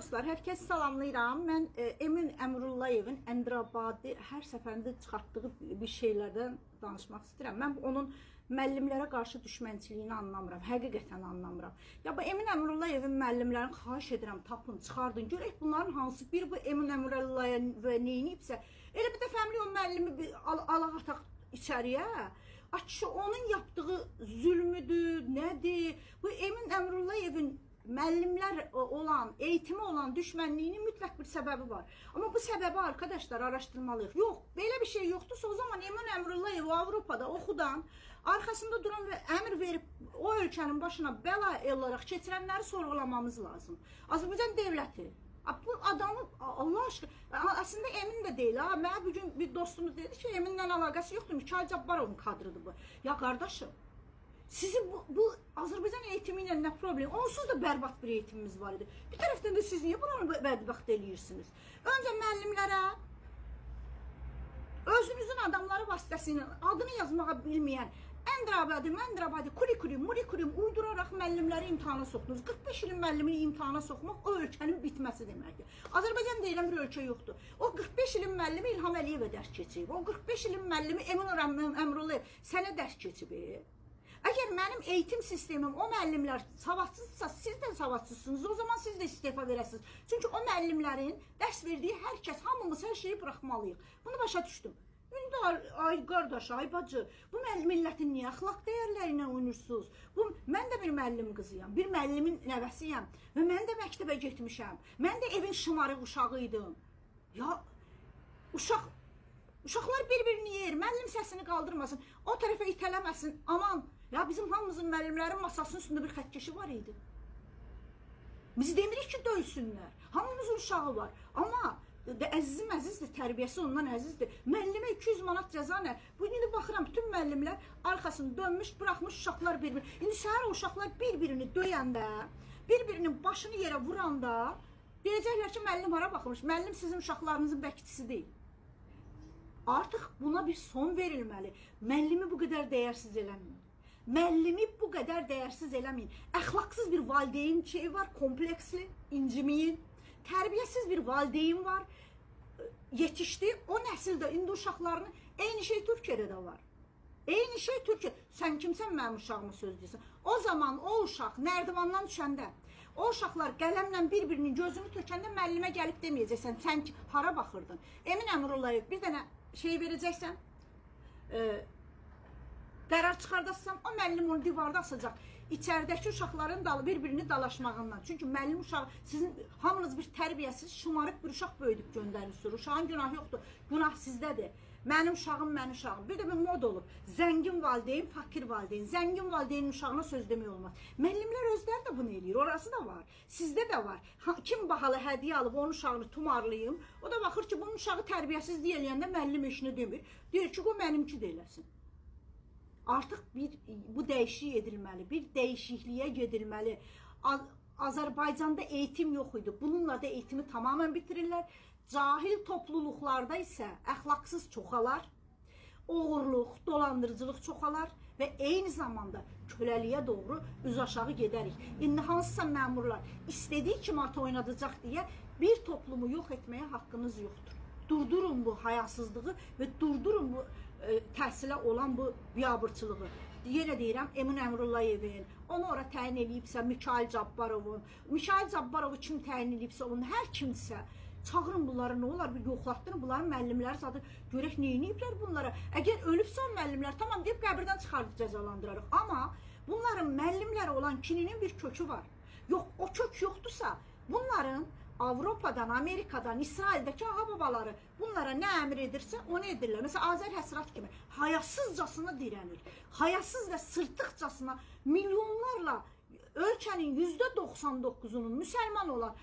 Dostlar, hər kəsi salamlayıram. Mən Emin Əmrullayevin Əndirabadi hər səfərində çıxartdığı bir şeylərdən danışmaq istəyirəm. Mən onun müəllimlərə qarşı düşmənçiliyini anlamıram. Həqiqətən anlamıram. Ya bu Emin Əmrullayevin müəllimlərini xahiş edirəm, tapın, çıxardın. Görək bunların hansı bir bu Emin Əmrullayevə neyniyibsə, elə bir dəfəmlik o müəllimi bir alaq ataq içəriyə. Ay kişi, onun yaptığı zülmüdür, nədir? Bu Emin Əmrullayevin müəllimlər olan, eğitimi olan düşmənliyinin mütləq bir səbəbi var. Amma bu səbəbi arkadaşlar araşdırmalıyıq. Yox, belə bir şey yoxdursa o zaman Emin Əmrullayev Avropada oxudan, arxasında duran və əmr verib o ölkənin başına bəla olaraq keçirənləri sorğulamamız lazım. Azərbaycan devləti. Bu adamı Allah aşkına, əslində Emin də deyil ha. Mənə bu gün bir dostumuz dedi ki, Eminlə əlaqəsi yoxdur. Mikayıl Cabbarovun kadrıdır bu. Ya qardaşım, sizin bu Azərbaycan eğitimi ilə nə problem? Onsuz da bərbad bir eğitimimiz var idi. Bir tərəfdən də siz niyə buranı bədbəxt eləyirsiniz? Öncə müəllimlərə özünüzün adamları vasitəsilə adını yazmağa bilməyən Əndirabadi, Məndirabadi, kuri-kuri, muri-kuri uyduraraq müəllimləri imtahana soxdunuz. 45 ilin müəllimini imtahana soxmaq o ölkənin bitməsi deməkdir. Azərbaycan deyilən bir ölkə yoxdur. O 45 ilin müəllimi İlham Əliyevə dərs keçib. O 45 ilin müəllimi Emin Əmrullayev sənə dərs keçib. Əgər mənim eğitim sistemim, o müəllimlər savadsızsa, siz də savadsızsınız, o zaman siz də istefa verəsiniz. Çünki o müəllimlərin dərs verdiyi hər kəs, hamımız hər şeyi buraxmalıyıq. Bunu başa düşdüm. İndi ay qardaş, ay bacı, bu millətin niyə əxlaq dəyərləri ilə oynayırsınız? Bu, mən də bir müəllim qızıyam, bir müəllimin nəvəsiyəm və mən də məktəbə getmişəm. Mən də evin şımarıq uşağı idim. Ya uşaqlar bir-birini yer, müəllim səsini qaldırmasın, o tərəfə itələməsin, aman. Ya bizim hamımızın müəllimlərin masasının üstündə bir xətkeşi var idi. Biz demirik ki, döysünlər. Hamımızın uşağı var. Amma əzizim əzizdir, tərbiyəsi ondan əzizdir. Müəllimə 200 manat cəza nə? Bu gün baxıram, bütün müəllimlər arxasını dönmüş, bıraxmış uşaqlar bir-birini. İndi səhər o uşaqlar bir-birini döyəndə, bir-birinin başını yerə vuranda deyəcəklər ki, müəllim hara baxmış? Müəllim sizin uşaqlarınızın bəkçisi deyil. Artıq buna bir son verilməli. Müəllimi bu qədər dəyərsiz eləməyin. Müəllimi bu qədər dəyərsiz eləməyin. Əxlaqsız bir valideyn şeyi var, kompleksli, inciməyin. Tərbiyəsiz bir valideyn var. Yetişdi. O nəsildə indi uşaqlarını eyni şey Türkiyədə də var. Eyni şey Türkiyə. Sən kimsən mənim uşağıma söz deyirsən? O zaman o uşaq nərdivandan düşəndə, o uşaqlar qələmlə bir-birinin gözünü tökəndə müəllimə gəlib deməyəcəksən, sən hara baxırdın? Emin Əmrullayev bir dənə şey verəcəksən, qərar çıxardasan, o müəllim onu divarda asacaq. İçəridəki uşaqların bir-birini dalaşmağından. Çünki müəllim uşağı, sizin hamınız bir tərbiyəsiz, şımarıq bir uşaq böyüdüb göndərirsiniz. Uşağın günahı yoxdur, günah sizdədir. Mənim uşağım, mənim uşağım. Bir də bir mod olub. Zəngin valideyn, fakir valideyn. Zəngin valideynin uşağına söz demək olmaz. Müəllimlər özləri də bunu eləyir. Orası da var. Sizdə də var. Kim bahalı hədiyyə alıb onun uşağını tumarlayım. O da baxır ki, bunun uşağı tərbiyəsizlik eləyəndə müəllim heç nə demir. Deyir ki, o mənimki də eləsin. Artıq bu dəyişiklik edilməli, bir dəyişikliyə gedilməli. Azərbaycanda eğitim yox idi. Bununla da eğitimi tamamilə bitirirlər. Cahil topluluqlarda isə əxlaqsız çoxalar, oğurluq, dolandırıcılıq çoxalar və eyni zamanda köləliyə doğru üz aşağı gedərik. İndi hansısa məmurlar istədiyi kimi atı oynadacaq deyə bir toplumu yox etməyə haqqınız yoxdur. Durdurun bu hayasızlığı və durdurun bu təhsilə olan bu biabırçılığı. Yenə deyirəm, Emin Əmrullayevin, onu ora təyin eləyibsə Mikayıl Cabbarovun, Mikayıl Cabbarovu kim təyin eləyibsə onun, hər kimsə çağırın bunları, nə olar bir yoxlatdırın bunların müəllimləri zaten, görək neyniyiblər bunlara. Əgər ölübsə o müəllimlər, tamam deyib qəbirdən çıxardıb cəzalandırarıq. Amma bunların müəllimlərə olan kininin bir kökü var. Yox, o kök yoxdursa bunların Avropadan, Amerikadan, İsraildəki ağa-babaları bunlara nə əmr edirsə onu edirlər. Məsələn, Azər Həsrət kimi hayasızcasına dirənir. Hayasız və sırtıqcasına milyonlarla ölkənin %99-unun müsəlman olan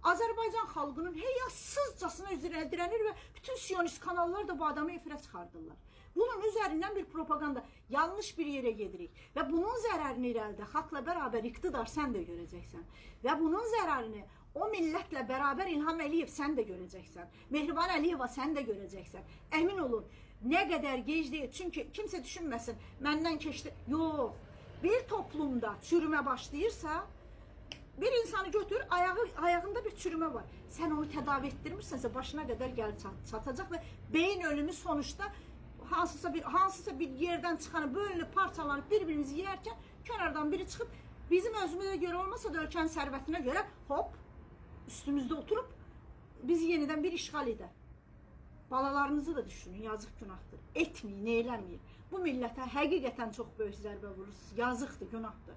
Azərbaycan xalqının həyasızcasına üzrə dirənir və bütün siyonist kanallar da bu adamı efirə çıxardırlar. Bunun üzərindən bir propaganda, yanlış bir yerə gedirik və bunun zərərini irəlidə xalqla bərabər iqtidar sən də görəcəksən. Və bunun zərərini o millətlə bərabər İlham Əliyev sən də görəcəksən. Mehriban Əliyeva sən də görəcəksən. Əmin olun, nə qədər gec deyil. Çünki kimsə düşünməsin, məndən keçdi. Yox, bir toplumda çürümə başlayırsa, Bir insanı götür, ayağında bir çürümə var. Sən onu tədavi etdirmirsənsə, başına qədər gəlib çatacaq və beyin ölümü sonuçda hansısa bir yerdən çıxanı bölünüb, parçalanıb bir-birimizi yeyərkən kənardan biri çıxıb bizim özümüzə görə olmasa da ölkənin sərvətinə görə hop üstümüzdə oturub bizi yenidən bir işğal edər. Balalarınızı da düşünün, yazıq günahdır. Etməyin, eləməyin. Bu millətə həqiqətən çox böyük zərbə vurursunuz. Yazıqdır, günahdır.